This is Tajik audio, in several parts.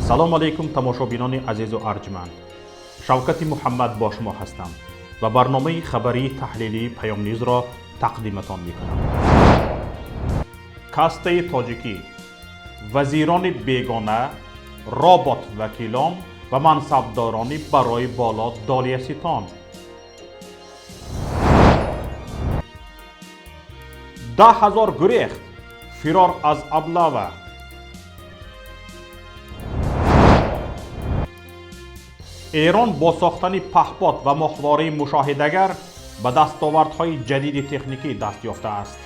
Салом алейкум, тамошобинони азизу арҷманд. Шавкати Муҳаммад бо шумо ҳастам ва барномаи хабарии таҳлилии Паёмньюзро тақдиматон мекунам. Кастаи тоҷикӣ, вазирони бегона, робот вакилон ва мансабдорони барои боло долияситон. 10 000 гурехт, фирор аз облава. Эрон бо сохтани паҳпод ва моҳвораи мушоҳидагар ба дастовардҳои ҷадиди техникӣ даст ёфтааст.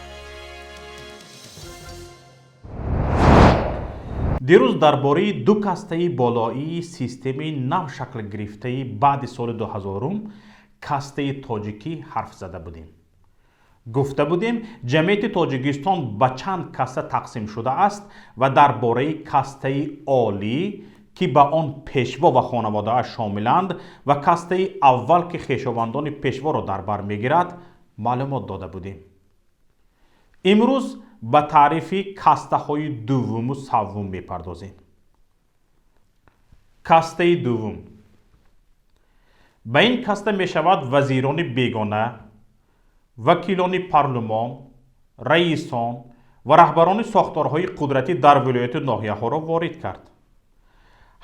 Дирӯз дар бораи ду кастаи болоии системаи нав шакл гирифтаи баъди соли 2000-ум, кастаи тоҷикӣ, ҳарф зада будем. Гуфта будем, ҷамъияти Тоҷикистон ба чанд каста тақсим шудааст ва дар бораи кастаи олӣ, ки ба он пешво ва хонаводааш шомиланд, ва кастаи аввал, ки хешовандони пешворо дар бар мегирад, маълумот дода будем. Имрӯз ба таърифи кастаҳои дуввуму саввум мепардозем. Кастаи дуввум. Ба ин каста мешавад вазирони бегона, вакилони парлумон, раисон ва раҳбарони сохторҳои қудратӣ дар вилояту ноҳияҳоро ворид кард.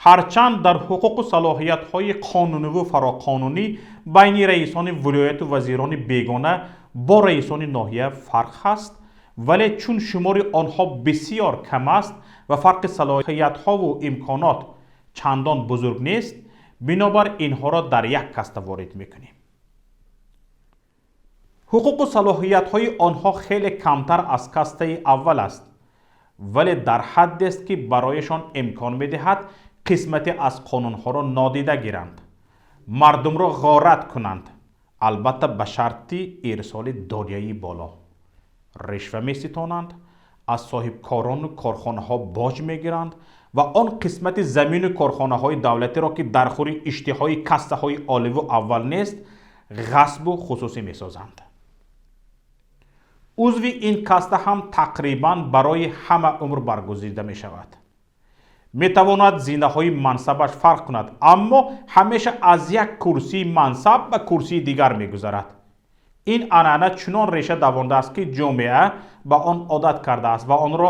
Ҳарчанд дар ҳуқуқу салоҳиятҳои қонуниву фароқонунӣ байни раисони вилояту вазирони бегона бо раисони ноҳия фарқ ҳаст, вале чун шумори онҳо бисьёр кам аст ва фарқи салоҳиятҳову имконот чандон бузург нест, бинобар инҳоро дар як каста ворид мекунем. Ҳуқуқу салоҳиятҳои онҳо хеле камтар аз кастаи аввал аст, вале дар ҳаддест, ки барояшон имкон медиҳад қисмате аз қонунҳоро нодида гиранд, мардумро ғорат кунанд, албатта ба шарти ирсоли дорияи боло, ришва меситонанд, аз соҳибкорону корхонаҳо боҷ мегиранд ва он қисмати замину корхонаҳои давлатиро, ки дар хури иштиҳои кастаҳои оливу аввал нест, ғасбу хусусӣ месозанд. Узви ин каста ҳам тақрибан барои ҳама умр баргузида мешавад. Метавонад зинаҳои мансабаш фарқ кунад, аммо ҳамеша аз як курсии мансаб ба курсии дигар мегузарад. Ин анъана чунон реша давондааст, ки ҷомеа ба он одат кардааст ва онро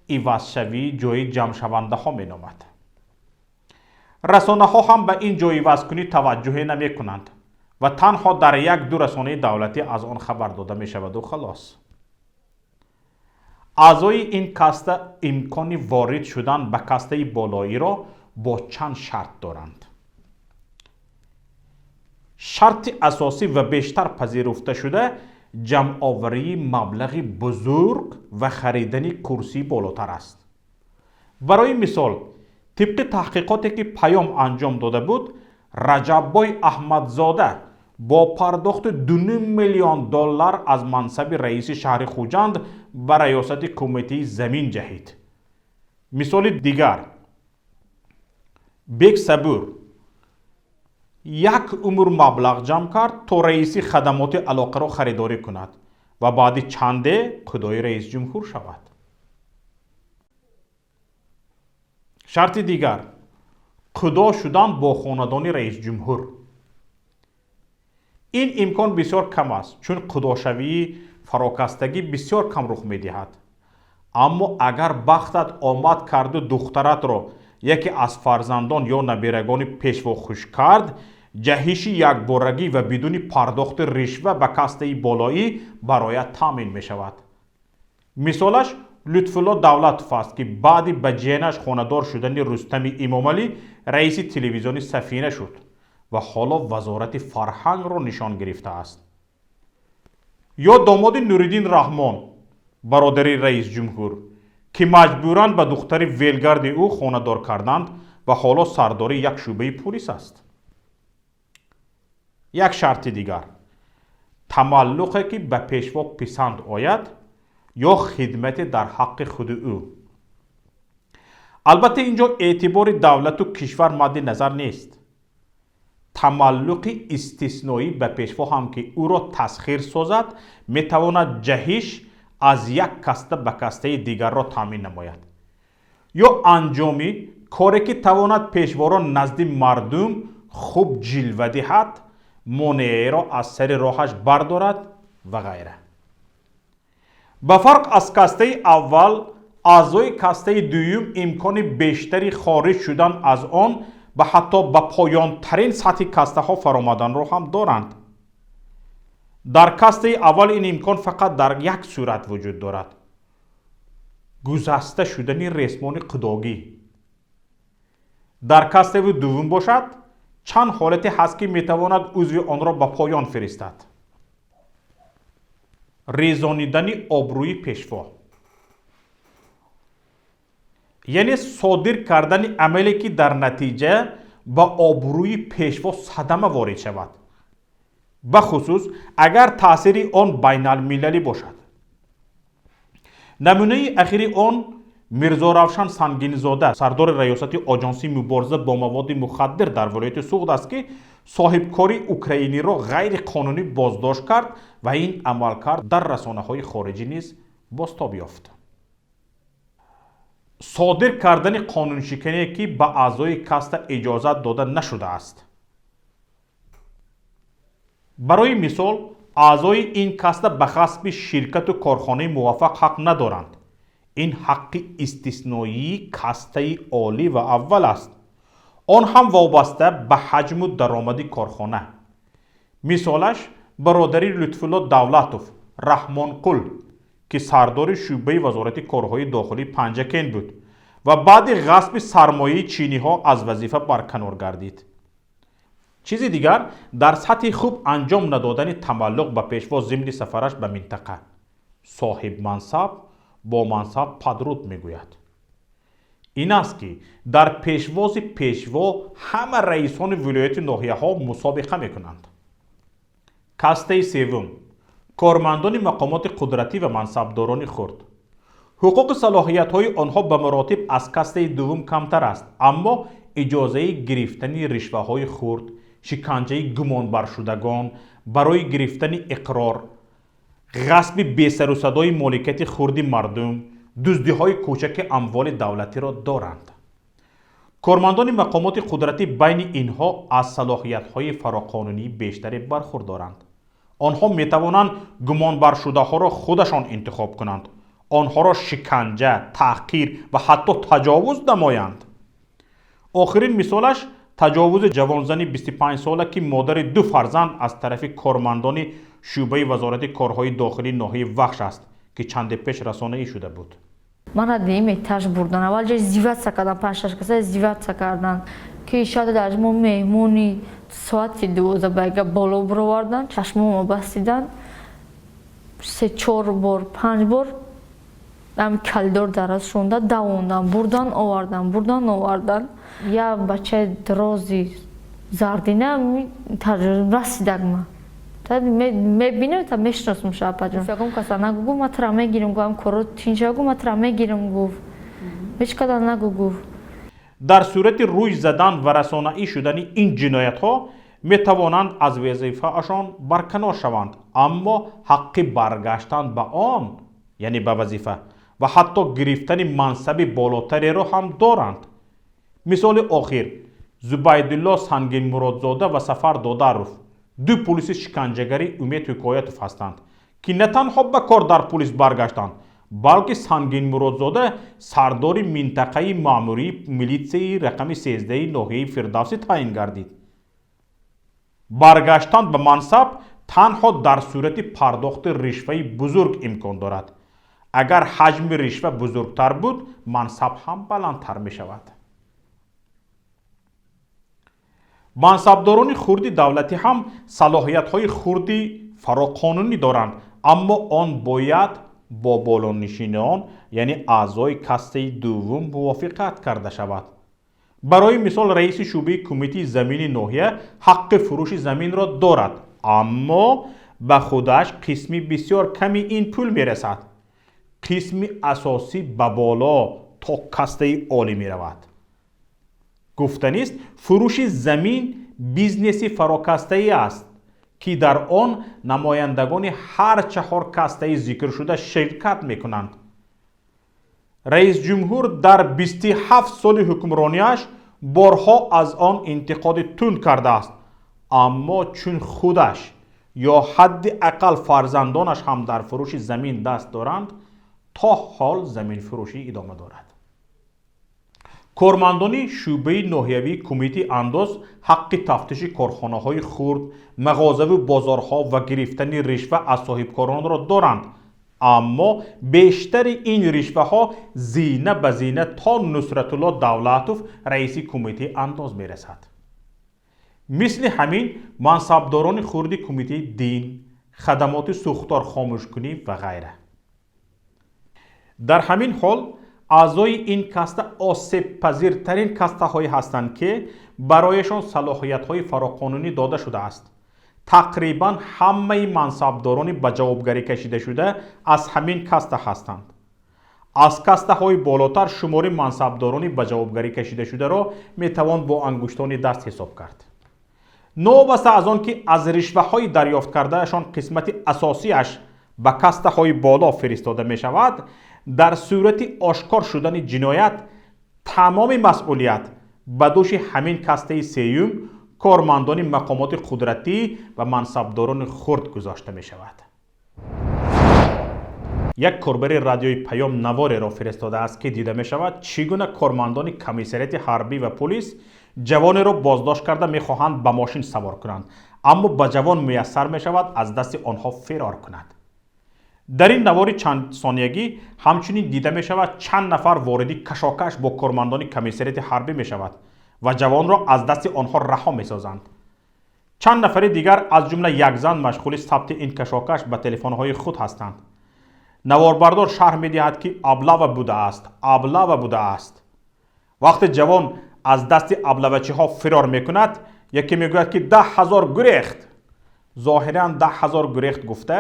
ивазшавии ҷои ҷамъшавандаҳо меномад. Расонаҳо ҳам ба ин ҷоивазкунӣ таваҷҷӯҳе намекунанд ва танҳо дар як-ду расонаи давлатӣ аз он хабар дода мешаваду халос. Аъзои ин каста имкони ворид шудан ба кастаи болоиро бо чанд шарт доранд. Шарти асосӣ ва бештар пазируфташуда ҷамъоварии маблағи бузург ва харидани курсии болотар аст. Барои мисол, тибқи таҳқиқоте, ки Паём анҷом дода буд, Раҷаббой Аҳмадзода бо пардохти 2,5 миллион доллар аз мансаби раиси шаҳри Хуҷанд ба раёсати кумитаи замин ҷаҳид. Мисоли дигар: Бек Сабур як умр маблағ ҷамъ кард, то раиси хадамоти алоқаро харидорӣ кунад ва баъди чанде қудои раисҷумҳур шавад. Шарти дигар: қудо шудан бо хонадони раисҷумҳур. Ин имкон бисёр кам аст, чун қудошавии фарокастагӣ бисёр кам рух медиҳад. Аммо агар бахтат омад карду духтаратро яке аз фарзандон ё наберагони пешво хуш кард, ҷаҳиши якборагӣ ва бидуни пардохти ришва ба кастаи болоӣ бароят таъмин мешавад. Мисолаш Лютфулло Давлатов аст, ки баъди ба ҷиянаш хонадор шудани Рустами Эмомалӣ раиси телевизиони Сафина шуд ва ҳоло вазорати фарҳангро нишон гирифтааст. Ё домоди Нуриддин Раҳмон, бародари раисҷумҳур, ки маҷбуран ба духтари велгарди ӯ хонадор карданд ва ҳоло сардори як шӯъбаи пулис аст. Як шарти дигар: тамаллуқе, ки ба пешво писанд ояд, ё хидмате дар ҳаққи худи ӯ. Албатта, ин ҷо эътибори давлату кишвар мадди назар нест. Тамаллуқи истисноӣ ба пешво ҳам, ки ӯро тасхир созад, метавонад ҷаҳиш аз як каста ба кастаи дигарро таъмин намояд. Ё анҷоми коре, ки тавонад пешворо назди мардум хуб ҷилва диҳад, монеаеро аз сари роҳаш бардорад ва ғайра. Ба фарқ аз кастаи аввал, аъзои кастаи дуюм имкони бештари хориҷ шудан аз он ва ҳатто ба поёнтарин сатҳи кастаҳо фаромаданро ҳам доранд. Дар кастаи аввал ин имкон фақат дар як сурат вуҷуд дорад: гузаста шудани ресмони қудогӣ. Дар кастаи дуввум бошад, чанд ҳолате ҳаст, ки метавонад узви онро ба поён фиристад: резонидани обрӯи пешво, яъне содир кардани амале, ки дар натиҷа ба обрӯи пешво садама ворид шавад, бахусус агар таъсири он байналмилалӣ бошад. Намунаи ахири он Мирзоравшан Сангинзода, сардори раёсати Оҷонсии мубориза бо маводи мухаддир дар вилояти Суғд аст, ки соҳибкори украиниро ғайриқонунӣ боздошт кард ва ин амалкард дар расонаҳои хориҷӣ низ бозтоб ёфт. Содир кардани қонуншикане, ки ба аъзои каста иҷозат дода нашудааст. Барои мисол, аъзои ин каста ба ғасби ширкату корхонаи муваффақ ҳақ надоранд. Ин ҳаққи истисноии кастаи олӣ ва аввал аст, он ҳам вобаста ба ҳаҷму даромади корхона. Мисолаш бародари Лутфулло Давлатов, Раҳмонқул, ки сардори шӯъбаи Вазорати корҳои дохилии Панҷакент буд ва баъди ғасби сармояи чиниҳо аз вазифа барканор гардид. Чизи дигар, дар сатҳи хуб анҷом надодани тамаллуқ ба пешво зимни сафараш ба минтақа. Соҳибмансаб бо мансаб падруд мегӯяд. Ин аст, ки дар пешвози пешво ҳама раисони вилояти ноҳияҳо мусобиқа мекунанд. Кастаи севум: кормандони мақомоти қудратӣ ва мансабдорони хурд. Ҳуқуқи салоҳиятҳои онҳо ба маротиб аз кастаи дуввум камтар аст, аммо иҷозаи гирифтани ришваҳои хурд, шиканҷаи гумонбаршудагон барои гирифтани иқрор, ғасби бесарусадои моликияти хурди мардум, дуздиҳои кӯчаки амволи давлатиро доранд. Кормандони мақомоти қудратӣ байни инҳо аз салоҳиятҳои фароқонунии бештаре бархурдоранд. Онҳо метавонанд гумонбаршудаҳоро худашон интихоб кунанд, онҳоро шиканҷа, таҳқир ва ҳатто таҷовуз намоянд. Охирин мисолаш таҷовузи ҷавонзани 25сола, ки модари ду фарзанд, аз тарафи кормандони шӯъбаи Вазорати корҳои дохилии ноҳияи Вахш аст, ки чанде пеш расонаӣ шуда буд. Мана дуюм этаж бурдан. Аввал ҷа издеваться кардан, панҷ шаш каса издеваться кардан, ки шояд дар мо меҳмони. Соати 12 байга боло бировардан, чашмомо бастидан, се чор бор, панҷ бор ами калидор дараз шонда давондан, бурдан, овардан, бурдан, овардан. Як бачаи дрози зардина расидагма мебинем, та мешиносум. Шапаҷон, ягон каса нагу, гуфт, ма тра мегирим, гуфт, коро тинча, гуфт, ма тра мегирим, гуфт, ҳеҷ када нагу, гуфт. Дар сурати рӯй задан ва расонаӣ шудани ин ҷиноятҳо метавонанд аз вазифаашон барканор шаванд, аммо ҳаққи баргаштан ба он, яъне ба вазифа, ва ҳатто гирифтани мансаби болотареро ҳам доранд. Мисоли охир: Зубайдулло Сангинмуродзода ва Сафар Додаров, ду пулиси шиканҷагари Умед Ҳикоятов ҳастанд, ки на танҳо ба кор дар пулис баргаштанд, балки Сангинмуродзода сардори минтақаи маъмурии милитсияи рақами 13 ноҳияи Фирдавсӣ таъин гардид. Баргаштан ба мансаб танҳо дар сурати пардохти ришваи бузург имкон дорад. Агар ҳаҷми ришва бузургтар буд, мансаб ҳам баландтар мешавад. Мансабдорони хурди давлатӣ ҳам салоҳиятҳои хурди фароқонунӣ доранд, аммо он бояд бо болонишинон, яъне аъзои кастаи дуввум, мувофиқат карда шавад. Барои мисол, раиси шӯъбаи кумитаи замини ноҳия ҳаққи фурӯши заминро дорад, аммо ба худаш қисми бисёр ками ин пул мерасад. Қисми асосӣ ба боло, то кастаи олӣ меравад. Гуфтанист, фурӯши замин бизнеси фарокастаӣ аст, ки дар он намояндагони ҳар чаҳор кастаи зикршуда ширкат мекунанд. Раисҷумҳур дар 27 соли ҳукмронияш борҳо аз он интиқоди тунд кардааст, аммо чун худаш ё ҳадди ақал фарзандонаш ҳам дар фурӯши замин даст доранд, то ҳол заминфурӯшӣ идома дорад. Кормандони шӯъбаи ноҳиявии кумитаи андоз ҳаққи тафтиши корхонаҳои хурд, мағозаву бозорҳо ва гирифтани ришва аз соҳибкоронро доранд, аммо бештари ин ришваҳо зина ба зина то Нусратулло Давлатов, раиси кумитаи андоз, мерасад. Мисли ҳамин мансабдорони хурди кумитаи дин, хадамоти сӯхтор хомӯшкунӣ ва ғайра. Дар ҳамин ҳол аъзои ин каста осебпазиртарин кастаҳое ҳастанд, ки барояшон салоҳиятҳои фароқонунӣ дода шудааст. Тақрибан ҳамаи мансабдорони ба ҷавобгарӣ кашидашуда аз ҳамин каста ҳастанд. Аз кастаҳои болотар шумори мансабдорони ба ҷавобгарӣ кашидашударо метавон бо ангуштони даст ҳисоб кард. Новобаста аз он ки аз ришваҳои дарёфт кардаашон қисмати асосиаш ба кастаҳои боло фиристода мешавад, дар сурати ошкор шудани ҷиноят тамоми масъулият ба дӯши ҳамин кастаи сеюм, кормандони мақомоти қудратӣ ва мансабдорони хурд гузошта мешавад. Як корбари радиои Паём навореро фиристодааст, ки дида мешавад, чӣ гуна кормандони комиссариати ҳарбӣ ва полис ҷавонеро боздошт карда мехоҳанд ба мошин савор кунанд, аммо ба ҷавон муяссар мешавад аз дасти онҳо фирор кунад. Дар ин навори чандсониягӣ ҳамчунин дида мешавад, чанд нафар вориди кашокаш бо кормандони комиссариати ҳарбӣ мешавад ва ҷавонро аз дасти онҳо раҳо месозанд. Чанд нафари дигар, аз ҷумла як зан, машғули сабти ин кашокаш ба телефонҳои худ ҳастанд. Наворбардор шарҳ медиҳад, ки облава будааст, облава будааст. Вақте ҷавон аз дасти облавачиҳо фирор мекунад, яке мегӯяд, ки 10 000 гурехт. Зоҳиран 10 000 гурехт гуфта,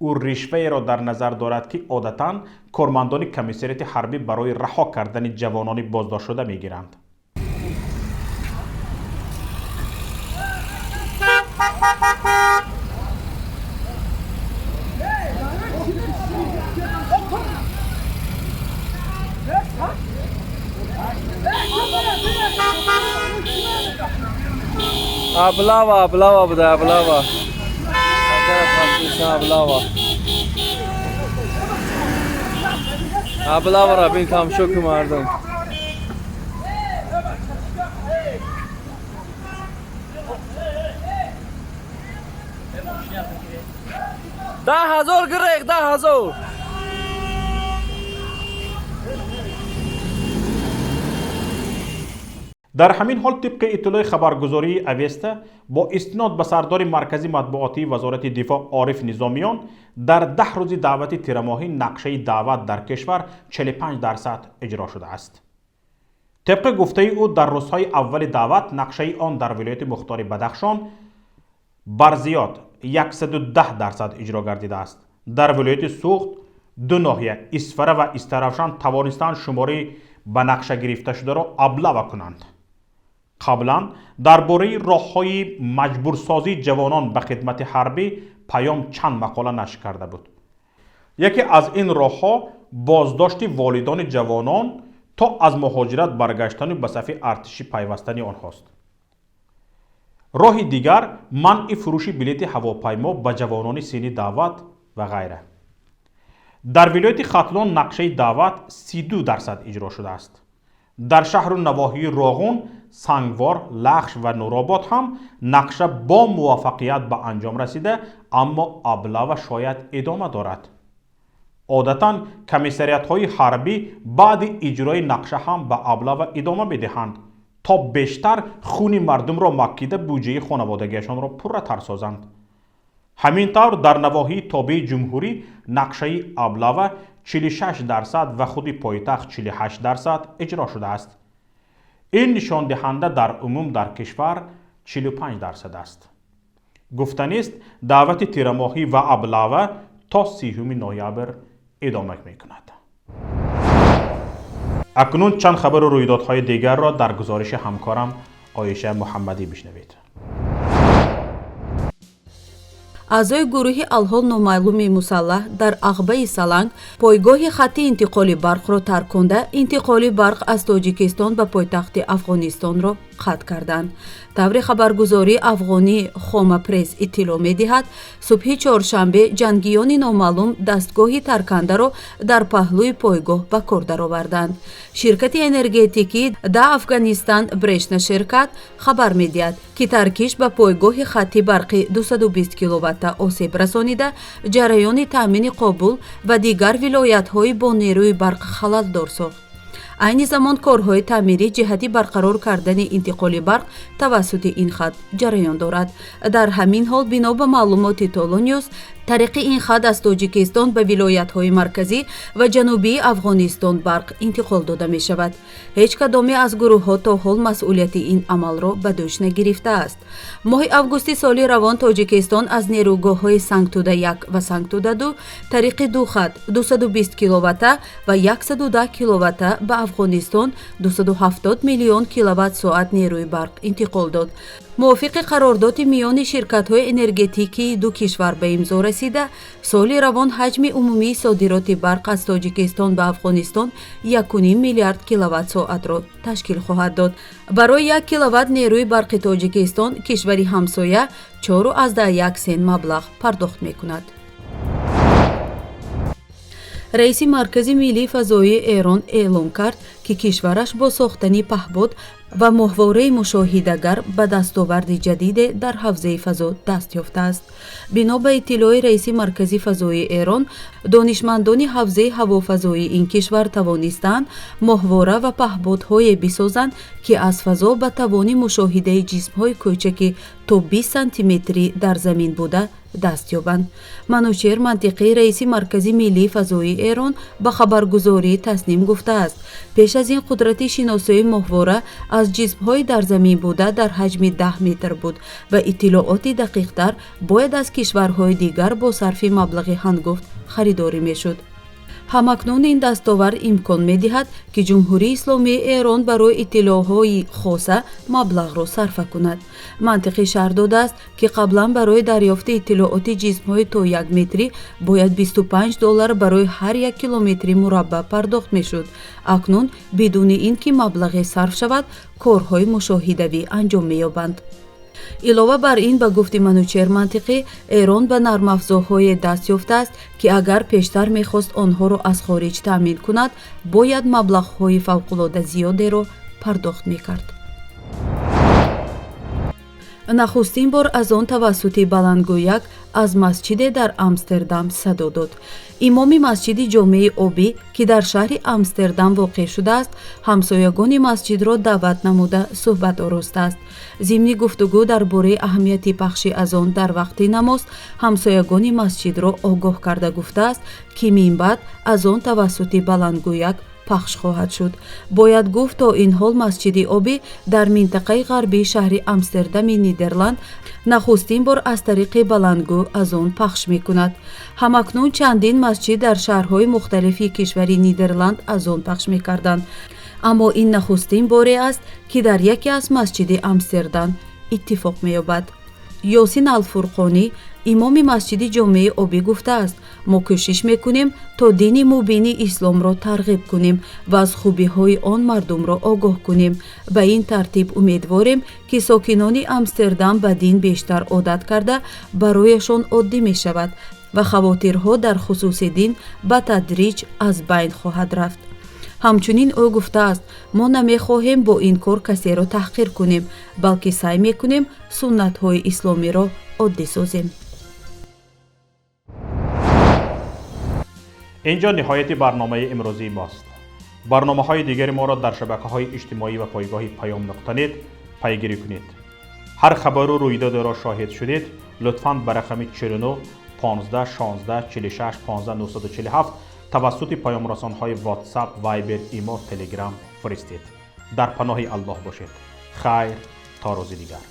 ӯ ришваеро дар назар дорад, ки одатан кормандони комиссариати ҳарбӣ барои раҳо кардани ҷавонони боздоштшуда мегиранд. Облава, облава буда, облава. Облава. Облава ра бин, тамошо кун, мардум. 10 000 гурехт, 10 000. Дар ҳамин ҳол, тибқи иттилои хабаргузории Авеста бо истинод ба сардори маркази матбуотии Вазорати дифоъ Ориф Низомиён, дар 10 рӯзи даъвати тирамоҳӣ нақшаи даъват дар кишвар 45% иҷро шудааст. Тибқи гуфтаи ӯ, дар рӯзҳои аввали даъват нақшаи он дар вилояти мухтори Бадахшон бар зиёд 110% иҷро гардидааст. Дар вилояти Суғд ду ноҳия, Исфара ва Истаравшан, тавонистанд шумораи ба нақша гирифташударо облава кунанд. Қаблан дар бораи роҳҳои маҷбурсозии ҷавонон ба хидмати ҳарбӣ Паём чанд мақола нашр карда буд. Яке аз ин роҳҳо боздошти волидони ҷавонон то аз муҳоҷират баргаштану ба сафи артишӣ пайвастани онҳост. Роҳи дигар манъи фурӯши билети ҳавопаймо ба ҷавонони синни даъват ва ғайра. Дар вилояти Хатлон нақшаи даъват 32% иҷро шудааст. Дар шаҳру навоҳии Роғун, Сангвор, Лахш ва Нуробод ҳам нақша бо муваффақият ба анҷом расида, аммо облава шояд идома дорад. Одатан комиссариатҳои ҳарбӣ баъди иҷрои нақша ҳам ба облава идома медиҳанд, то бештар хуни мардумро макида, буҷаи хонаводагиашонро пурратар созанд. Ҳамин тавр, дар навоҳии тобеи ҷумҳурӣ нақшаи облава 46% ва худи пойтахт 48% иҷро шудааст. Ин нишондиҳанда дар умум дар кишвар 45% аст. Гуфтанист, даъвати тирамоҳӣ ва облава то 30 ноябр идома мекунад. Акнун чанд хабару рӯйдодҳои дигарро дар гузориши ҳамкорам Оиша Муҳаммадӣ бишнавед. Аъзои гурӯҳи алҳол номаълуми мусаллаҳ дар Ағбаи Саланг пойгоҳи хатти интиқоли барқро тарконда, интиқоли барқ аз Тоҷикистон ба пойтахти Афғонистонро қатъ карданд. Таври хабаргузории афғонии Хома Пресс иттилоъ медиҳад, субҳи чоршанбе ҷангиёни номаълум дастгоҳи таркандаро дар паҳлӯи пойгоҳ ба кор дароварданд. Ширкати энергетикӣ да Афганистан Брешна ширкат хабар медиҳад, ки таркиш ба пойгоҳи хатти барқи 220 киловатта осеб расонида, ҷараёни таъмини Қобул ва дигар вилоятҳои бо нерӯи барқ халалдор сохт. Айни замон корҳои таъмирӣ ҷиҳати барқарор кардани интиқоли барқ тавассути ин хат ҷараён дорад. Дар ҳамин ҳол, бино ба маълумоти Толо Ньюс, тариқи ин хат аз Тоҷикистон ба вилоятҳои марказӣ ва ҷанубии Афғонистон барқ интиқол дода мешавад. Ҳеҷ кадоме аз гурӯҳҳо то ҳол масъулияти ин амалро ба дӯш нагирифтааст. Моҳи августи соли равон Тоҷикистон аз нерӯгоҳҳои Сангтуда 1 ва Сангтуда 2 тариқи ду хат 220 киловатта ва 110 киловатта ба Афғонистон 270 миллион киловатт соат нерӯи барқ интиқол дод. Мувофиқи қарордоди миёни ширкатҳои энергетикии ду кишвар ба имзо расида, соли равон ҳаҷми умумии содироти барқ аз Тоҷикистон ба Афғонистон 1,5 миллиард киловатт соатро ташкил хоҳад дод. Барои 1 киловатт нерӯи барқи Тоҷикистон кишвари ҳамсоя 4,1 сент маблағ пардохт мекунад. Раиси Маркази миллии фазоии Эрон эълон кард, ки кишвараш бо сохтани паҳбод ва моҳвораи мушоҳидагар ба дастоварди ҷадиде дар ҳавзаи фазо даст ёфтааст. Бино ба иттилои раиси Маркази фазоии Эрон, донишмандони ҳавзаи ҳавофазоии ин кишвар тавонистаанд моҳвора ва паҳбодҳое бисозанд, ки аз фазо ба тавони мушоҳидаи ҷисмҳои кӯчаки то 20 сантиметрӣ дар замин буда даст ёбанд. Манучер Мантиқӣ, раиси Маркази миллии фазоии Эрон, ба хабаргузории Тасним гуфтааст, пеш аз ин қудрати шиносоии моҳвора аз ҷисмҳои дар замин буда дар ҳаҷми 10 метр буд ва иттилооти дақиқтар бояд аз кишварҳои дигар бо сарфи маблағи ҳангуфт харидорӣ мешуд. Ҳамакнун ин дастовард имкон медиҳад, ки Ҷумҳурии Исломии Эрон барои иттилоъҳои хоса маблағро сарфа кунад. Мантиқӣ шарҳ додааст, ки қаблан барои дарёфти иттилооти ҷисмҳои то як метрӣ бояд 25 доллар барои ҳар як километри мураббаъ пардохт мешуд. Акнун бидуни ин ки маблағе сарф шавад, корҳои мушоҳидавӣ анҷом меёбанд. Илова бар ин, ба гуфти Манучер Мантиқӣ, Эрон ба нармафзоҳое даст ёфтааст, ки агар пештар мехост онҳоро аз хориҷ таъмин кунад, бояд маблағҳои фавқулода зиёдеро пардохт мекард. Нахустин бор азон тавассути баландгӯяк аз масҷиде дар Амстердам садо дод. Имоми масҷиди Ҷомеи Обӣ, ки дар шаҳри Амстердам воқеъ шудааст, ҳамсоягони масҷидро даъват намуда суҳбат оростааст. Зимни гуфтугӯ дар бораи аҳамияти пахши азон дар вақти намоз, ҳамсоягони масҷидро огоҳ карда гуфтааст, ки минбаъд азон тавассути баландгӯяк пахш хоҳад шуд. Бояд гуфт, то ин ҳол масҷиди Обӣ дар минтақаи ғарбии шаҳри Амстердами Нидерланд нахустин бор аз тариқи баландгӯ азон пахш мекунад. Ҳамакнун чандин масҷид дар шаҳрҳои мухталифи кишвари Нидерланд азон пахш мекарданд, аммо ин нахустин боре аст, ки дар яке аз масҷиди Амстердам иттифоқ меёбад. Ёсин Алфурқонӣ, имоми масҷиди Ҷомеи Обӣ, гуфтааст: «Мо кӯшиш мекунем, то дини мубини исломро тарғиб кунем ва аз хубиҳои он мардумро огоҳ кунем. Ба ин тартиб умедворем, ки сокинони Амстердам ба дин бештар одат карда, барояшон оддӣ мешавад ва хавотирҳо дар хусуси дин ба тадриҷ аз байн хоҳад рафт». Ҳамчунин ӯ гуфтааст: «Мо намехоҳем бо ин кор касеро таҳқир кунем, балки саъй мекунем суннатҳои исломиро оддӣ созем». Инҷо ниҳояти барномаи имрӯзии мост. Барномаҳои дигари моро дар шабакаҳои иҷтимоӣ ва пойгоҳи Паём нуқта нет пайгирӣ кунед. Ҳар хабару рӯйдодеро шоҳид шудед, лутфан ба рақами 49 15 16 46 15 947 тавассути паёмрасонҳои WhatsApp, Viber, Имо, Telegram фиристед. Дар паноҳи Аллоҳ бошед. Хайр, то рӯзи дигар.